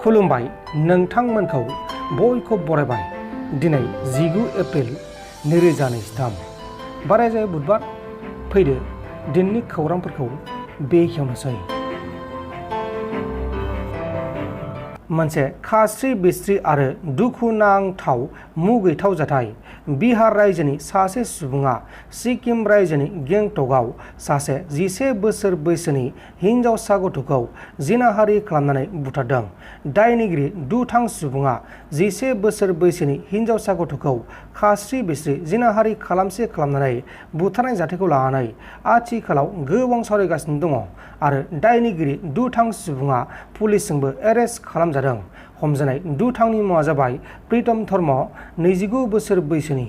खुलुमबाय नोंथांमोनखौ बयखौ बरायबाय दिनै 19 एप्रिल 2023 बारायजाय बुधबार फैदो दिननि खौरांफोरखौ बेखेवनोसै। मोनसे खास्रि बिस्रि आरो दुखुनांथाव मुगैथाव जाथाय। बिहार रायजोनि सासे सुबुङा सिक्किम रायजोनि गेंटकआव सासे 11 बोसोर बैसोनि हिनजावसा गथ'खौ जिनाहारि खालामनानै बुथारदों। दायनिगिरि दुथां सुबुङा 11 बोसोर बैसोनि हिनजावसा गथ'खौ खास्रि बिस्रि जिनाहारि खालामनानै बुथारनाय जाथायखौ लानानै आथिखालाव गोबां सावरायगासिनो दङ आरो दायनिगिरि दुथां सुबुङा पुलिसजोंबो एरेस्ट खालामजादों। हमजानाय दुथांनि मुङा जाबाय प्रीतम धर्म, 29 बोसोर बैसोनि।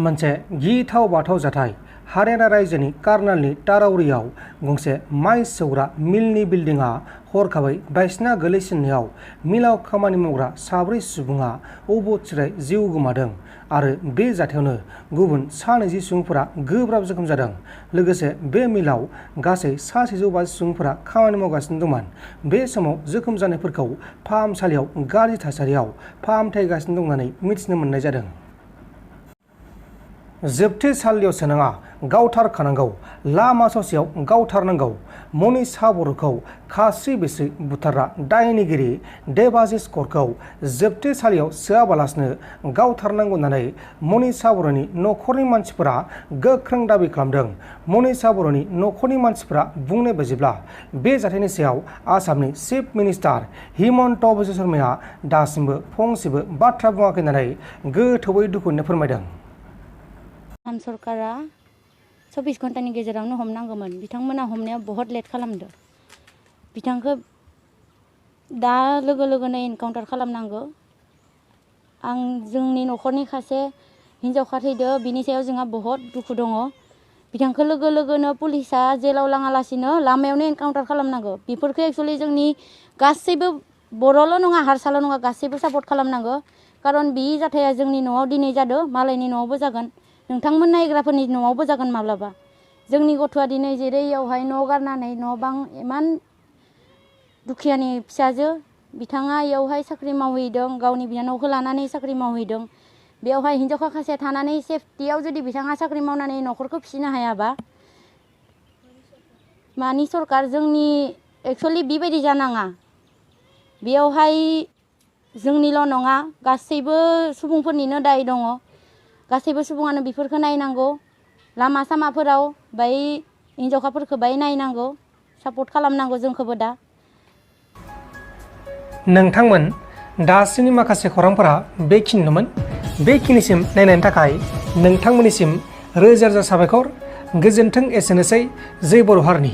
मोनसे गिथाव बाथाव जाथाय। हारियाना रायजोनि कार्नालनि ताराउरियाव गंसे माइ सौग्रा मिलनि बिल्डिंआ हरखाबै बायसिना गोलैसिननायाव मिलाव खामानि मावग्रा 4 सुबुङा अबथिरायै जिउ गोमादों आरो बे जाथायावनो गुबुन 20 सुबुंफोरा गोब्राब जखम जादों। लोगोसे बे मिलाव गासै 150 सुबुंफोरा खामानि मावगासिनो दंमोन। बे समाव जोखोम जानायफोरखौ फाहामसालियाव गाज्रि थासारियाव फाहामथायगासिनो दं होननानै मिथिनो मोननाय जादों। जोबथेसालियावसो नङा, गावथारखानांगौ। लामा ससेयाव गावथारनांगौ। मनीषा बर'खौ खास्रि बिस्रि बुथारग्रा दायनिगिरि देबाशिष करखौ जोबथेसालियाव सोआबालासिनो गावथारनांगौ होननानै मनीषा बर'नि न'खरनि मानसिफोरा गोख्रों दाबि खालामदों। मनीषा बर'नि न'खरनि मानसिफोरा बुंनाय बायदिब्ला बे जाथायनि सायाव आसामनि चिफ मिनिस्टार हिमन्त बिश्व शर्माया दासिमबो फंसेबो बाथ्रा बुङाखै होननानै गोथौयै दुखुजों फोरमायदों। आसाम सरकारा 24 घन्टानि गेजेरावनो हमनांगौमोन। बिथांमोना हमनायाव बहुत लेट खालामदो। बिथांखौ दा लोगो लोगोनो एनकाउन्टार खालामनांगौ। आं जोंनि न'खरनि सासे हिनजावसा थैदो, बिनि सायाव जोंहा बहुत दुखु दङ। बिथांखौ लोगो लोगोनो पुलिसा जेलाव लाङालासिनो लामायावनो एनकाउन्टार खालामनांगौ। बेफोरखौ एक्सुवेलि जोंनि गासैबो बर'ल' नङा, हारसाल' नङा, गासैबो सापर्ट खालामनांगौ। खारन बे जाथाया जोंनि न'आव दिनै जादों, मालायनि न'आवबो जागोन, नोंथांमोन नायग्राफोरनि न'आवबो जागोन माब्लाबा। जोंनि गथ'आ दिनै जेरै इयावहाय न' गारनानै न' बां इमान दुखियानि फिसाजो, बिथाङा इयावहाय साख्रि मावहैदों, गावनि बिनानावखौ लानानै साख्रि मावहैदों। बेयावहाय हिनजावखा खासे थानानै सेफटियाव जुदि बिथाङा साख्रि मावनानै न'खरखौ फिसिनो हायाबा मानि सरकार? जोंनि एक्सुवेलि बेबायदि जानाङा। बेयावहाय जोंनिल' नङा, गासैबो सुबुंफोरनिनो दाय दङ। गासैबो सुबुङानो बेफोरखौ नायनांगौ। लामा सामाफोराव बाय हिनजावखाफोरखौ बाय नायनांगौ, सापर्ट खालामनांगौ जोंखौबो दा। नोंथांमोन दासिमनि माखासे खौरांफोरा बेखिनिनोमोन। बेखिनिसिम नायनायनि थाखाय नोंथांमोननिसिम रोजा रोजा साबायखर। गोजोन्थों। एसेनोसै। जै बर' हारिनि।